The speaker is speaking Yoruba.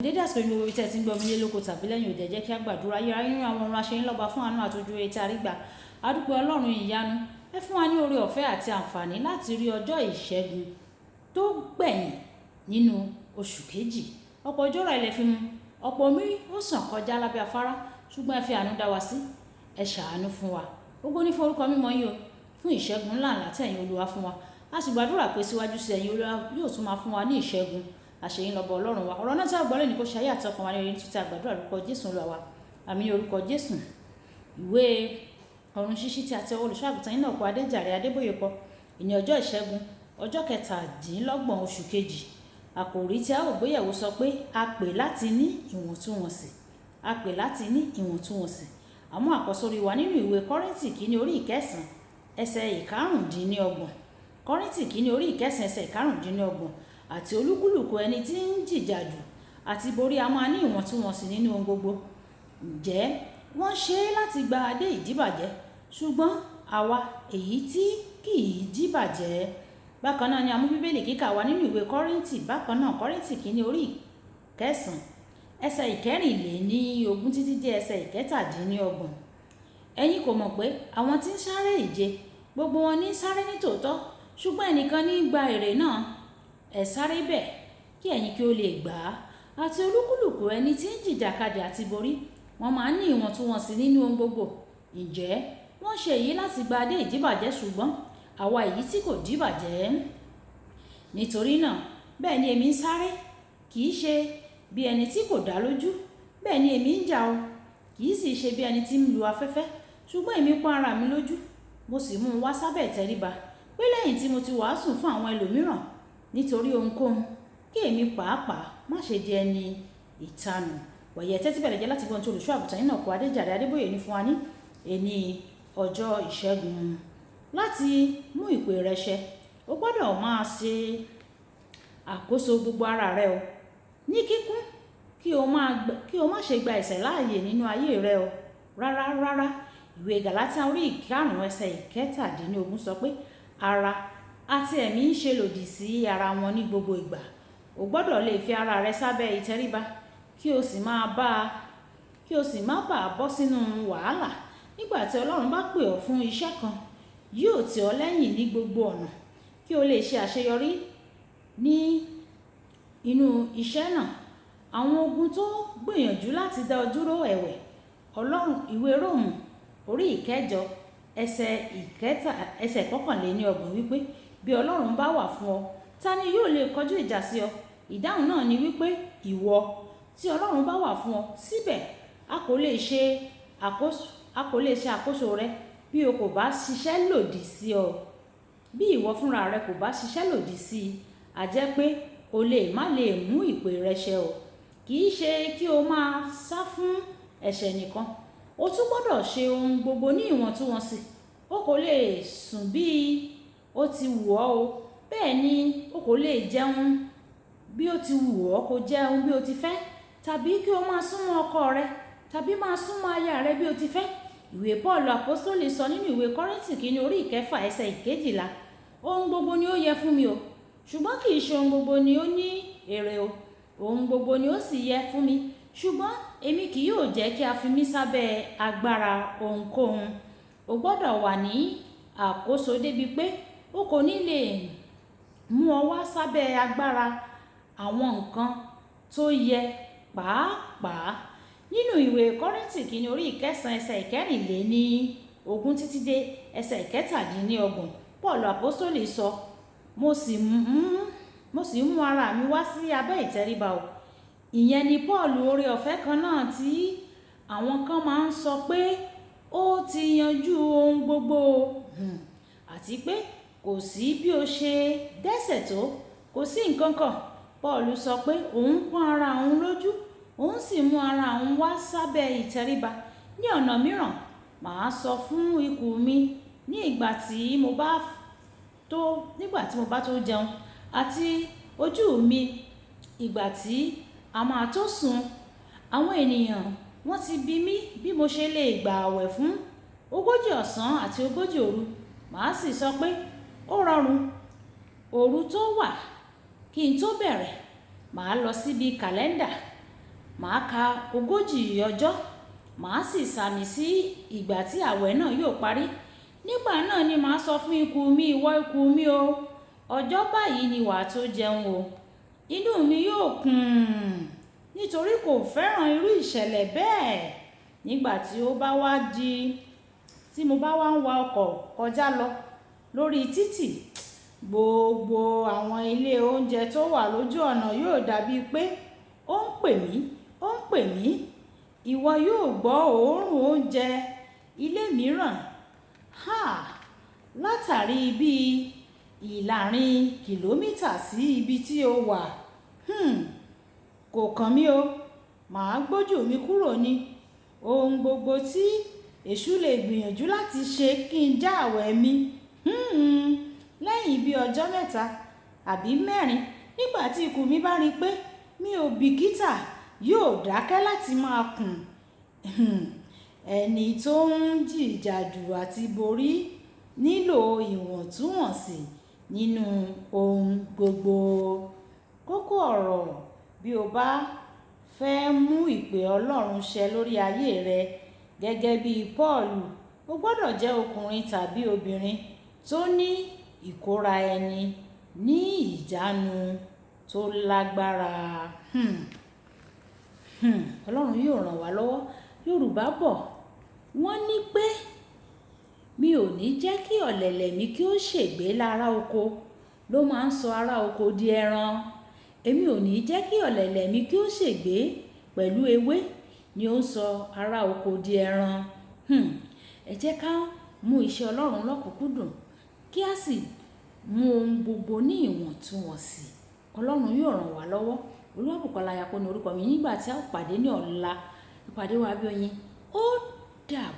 Dédé àsìkò ní gbogbo ibi tí ẹ ti ń gbọ́ mi nílé lóko tàbí lẹ́yìn òde, ẹ jẹ́ kí a gbàdúrà. Ayérayé nínú àwọn ọ̀run, aṣeyín lọ́ba fún àánú àti ojú rere tí a rí gbà. A dúpẹ́ Ọlọ́run ìyanu. Ẹ fún wa ní oore ọ̀fẹ́ àti àǹfààní láti rí ọjọ́ ìṣẹ́gun tó gbẹ̀yìn nínú oṣù kejì. Ọ̀pọ̀ ọjọ́ rà ilẹ̀ fi mu, ọ̀pọ̀ omi ó sàn kọjá lábẹ́ afárá, ṣùgbọ́n ẹ fi àánú dá wa sí. Ẹ ṣàánú fún wa. Ògo ní fún orúkọ mímọ́ yín o, fún ìṣẹ́gun ńlá ńlá tí ẹ̀yin Olúwa fún wa. A sì gbàdúrà pé síwájú sí ẹ̀yin Olúwa yóò tún máa fún wa ní ìṣẹ́gun. Àṣeyín lọ́ba Ọlọ́run wa. Ọ̀rọ̀ náà tí a gbọ́ lónìí kó ṣe ayé àti ọkàn wa ní rere ní títí àgbàdúrà lórúkọ Jésù Olúwa wa. Àmín ní orúkọ Jésù. Ìwé ọ̀run ṣíṣí tí a ti ọwọ́ olùṣọ́-àgùntàn yín náà kọ Adéjàre Adébóyè kọ. Ìní ọjọ́ ìṣẹ́gun, ọjọ́ 27 oṣù kejì. Àkòrí tí a ó gbéyẹ̀wò sọ pé a pè láti ní ìwọ̀ntúnwọ̀nsì. A pè láti ní ìwọ̀ntúnwọ̀nsì. Àmú àkọ́sórí wa nínú ìwé Kọ́ríńtì kìíní orí 9, ẹsẹ̀ 25. Kọ́ríńtì kìíní orí 9, ẹsẹ̀ 25. Àti olúkúlùkù ẹni tí ń jìjàdù àti borí a máa ní ìwọ̀ntúnwọ̀nsì nínú ohun gbogbo. Ǹjẹ́ wọ́n ṣe é láti gba adé ìdíbàjẹ́, ṣùgbọ́n àwa èyí tí kì í díbàjẹ́. Bákan náà ni a mú Bíbélì kíkà wá nínú ìwé Kọ́ríńtì. Bákan náà Kọ́ríńtì kìíní orí 9, ẹsẹ̀ 24 títí dé ẹsẹ̀ 27. Ẹ̀yin kò mọ̀ pé àwọn tí ń sáré ìje, gbogbo wọn ní ń sáré ní tòótọ́, ṣùgbọ́n ẹnìkan ní í gba èrè náà. Ẹ sáré bẹ́ẹ̀ kí ẹ̀yin kí ó lè gbà á. Àti olúkúlùkù ẹni tí ń jìjàkadì àti borí, wọ́n máa ń ní ìwọ̀ntúnwọ̀nsì nínú ohun gbogbo. Ǹjẹ́ wọ́n ṣe èyí láti gba adé ìdíbàjẹ́, ṣùgbọ́n àwa èyí tí kò díbàjẹ́. Nítorí náà, bẹ́ẹ̀ ni èmi ń sáré, kì í ṣe bí ẹni tí kò dá lójú. Bẹ́ẹ̀ ni èmi ń jà o, kì í sì ṣe bí ẹni tí ń lu afẹ́fẹ́. Ṣùgbọ́n èmi pọ́n ara mi lójú, mo sì mú un wá sábẹ́ ìtẹríba, pé lẹ́yìn tí mo ti wàásù fún àwọn ẹlòmíràn nítorí ohunkóhun, kí èmi pàápàá má ṣe di ẹni ìtanù. Wàyí ẹ tẹ́tí bẹ̀rẹ̀ jẹ́ láti gbọ́ ohun tí olùṣọ́-àgùntàn yín náà kọ Adéjàre Adébóyè ní fún wa ní èní ọjọ́ ìṣẹ́gun. Láti mú ìpè rẹ ṣẹ, o gbọ́dọ̀ máa ṣe àkóso gbogbo ara rẹ o. Ní kíkún, kí o má ṣe gba ẹ̀ṣẹ̀ láàyè nínú ayé rẹ o. Rárá, rárá. Ìwé Gàlátíà orí 5 ẹsẹ̀ 17 sọ pé ara àti ẹ̀mí ń ṣe lòdì sí ara wọn ní gbogbo ìgbà. O gbọ́dọ̀ lè fi ara rẹ sábẹ́ ìtẹríba kí o sì má bá bọ́ sínú wàhálà. Nígbà tí Ọlọ́run bá pè ọ́ fún iṣẹ́ kan, yóò tì ọ́ lẹ́yìn ní gbogbo ọ̀nà kí o lè ṣe àṣeyọrí ní inú iṣẹ́ náà. Àwọn ogun tó gbìyànjú láti dá ọ dúró ẹ̀wẹ̀. Ọlọ́run, ìwé Róòmù orí 8 ẹsẹ̀ 31 wípé bí Ọlọ́run bá wà fún ọ, ta ni yóò lè kọjú ìjà sí ọ? Ìdáhùn náà ni wípé ìwọ tí Ọlọ́run bá wà fún ọ, síbẹ̀ a kò lè ṣe àkóso rẹ bí o kò bá ṣiṣẹ́ lòdì sí ọ. Bí ìwọ fúnra rẹ kò bá ṣiṣẹ́ lòdì sí i, a jẹ́ pé o lè má lè mú ìpè rẹ ṣẹ o. Kì í ṣe kí o máa sá fún ẹ̀ṣẹ̀ nìkan. O tún gbọ́dọ̀ ṣe ohun gbogbo ní ìwọ̀ntúnwọ̀nsì. O kò lè sùn bí ó ti wù ọ́ o. Bẹ́ẹ̀ ni o kò lè jẹun bí ó ti wù ọ́ kó jẹun bí o ti fẹ́, tàbí kí o máa súnmọ́ ọkọ rẹ, tàbí máa súnmọ́ aya rẹ bí o ti fẹ́. Ìwé Pọ́ọ̀lù Àpọ́sítélì sọ nínú ìwé Kọ́ríńtì kìíní orí 6 ẹsẹ̀ 12. Ohun gbogbo ni ó yẹ fún mi o, ṣùgbọ́n kì í ṣe ohun gbogbo ni ó ní èrè o. Ohun gbogbo ni ó sì yẹ fún mi, ṣùgbọ́n èmi kì yóò jẹ́ kí a fi mí sábẹ́ agbára ohunkóhun. O gbọ́dọ̀ wà ní àkóso débi pé o kò ní lè mú ọ wá sábẹ́ agbára àwọn nǹkan tó yẹ pàápàá. Nínú ìwé Kọ́ríńtì kìíní orí 9 ẹsẹ̀ 24 títí dé ẹsẹ̀ 27, Pọ́ọ̀lù Àpọ́sítélì sọ, mo sì mú ara mi wá sí abẹ́ ìtẹríba o. Ìyẹn ni Pọ́ọ̀lù oore ọ̀fẹ́ kan náà tí àwọn kan máa ń sọ pé ó ti yanjú ohun gbogbo, àti pé kò sí bí ó ṣe dẹ́ṣẹ̀ tó, kò sí nǹkan kan. Pọ́ọ̀lù sọ pé òun pọ́n ara òun lójú, òun sì mú ara òun wá sábẹ́ ìtẹríba. Ní ọ̀nà mìíràn, màá sọ fún ikùn mi ní ìgbà tí mo bá tó jẹun, àti ojú mi ìgbà tí a máa tó sùn. Àwọn ènìyàn wọ́n ti bi mí bí mo ṣe lè gbà àwẹ̀ fún 40 ọ̀sán àti 40 òru. Màá sì sọ pé ó rọrùn. Òru tó wà kí n tó bẹ̀rẹ̀, màá lọ síbi kàlẹ́ńdà, Màá ka 40 ọjọ́, màá sì sàmì sí ìgbà tí àwẹ̀ náà yóò parí. Nígbà náà ni màá sọ fún ikùn mi, ìwọ ikùn mi o, ọjọ́ báyìí ni wà tó jẹun o. Inú mi yóò kùn nítorí kò fẹ́ràn irú ìṣẹ̀lẹ̀ bẹ́ẹ̀. Nígbà tí ó bá wá di tí mo bá wá ń wa ọkọ̀ kọjá lọ lórí títì, gbogbo àwọn ilé oúnjẹ tó wà lójú ọ̀nà yóò dàbí pé ó ń pè mí, ó ń pè mí. Ìwọ yóò gbọ́ òórùn oúnjẹ ilé mìíràn, háà, látàrí bí ìlàrin kìlómítà sí ibi tí o wà. Kò kàn mí o. Màá gbójú mi kúrò ní ohun gbogbo tí èṣù lè gbìyànjú láti ṣe kí n já àwẹ̀ mi. Lẹ́yìn bí ọjọ́ 3 àbí 4, nígbà tí ikùn mi bá rí pé mi ò bìkítà, yóò dákẹ́ láti máa kùn. Ẹni tó ń jìjàdù àti borí nílò ìwọ̀ntúnwọ̀nsì nínú ohun gbogbo. Kókó ọ̀rọ̀: bí o bá fẹ́ mú ìpè Ọlọ́run ṣẹ lórí ayé rẹ gẹ́gẹ́ bí Pọ́ọ̀lù, o gbọdọ̀ jẹ́ ọkùnrin tàbí obìnrin tó ní ìkóra ẹni ní ìjánu tó lágbára. Ọlọ́run yóò ràn wá lọ́wọ́. Yorùbá bọ̀, wọ́n ní pé mi ò ní jẹ́ kí ọ̀lẹ̀lẹ̀ mi kí ó ṣègbé lára oko ló máa ń sọ ará oko di ẹran. Èmi ò ní jẹ́ kí ọ̀lẹ̀lẹ̀ mi kí ó ṣègbé pẹ̀lú ewé ni ó ń sọ ará oko di ẹran. Ẹ jẹ́ ká mú iṣẹ́ Ọlọ́run lọ́kùnkúndùn kí a sì mú ohun gbogbo ní ìwọ̀ntúnwọ̀nsì. Ọlọ́run yóò ràn wá lọ́wọ́. Olúwabùkọ́lá Ayako ni orúkọ mi. Nígbà tí a ó pàdé ní ọ̀la, ìpàdé wa bí oyin. Ó dàbọ̀.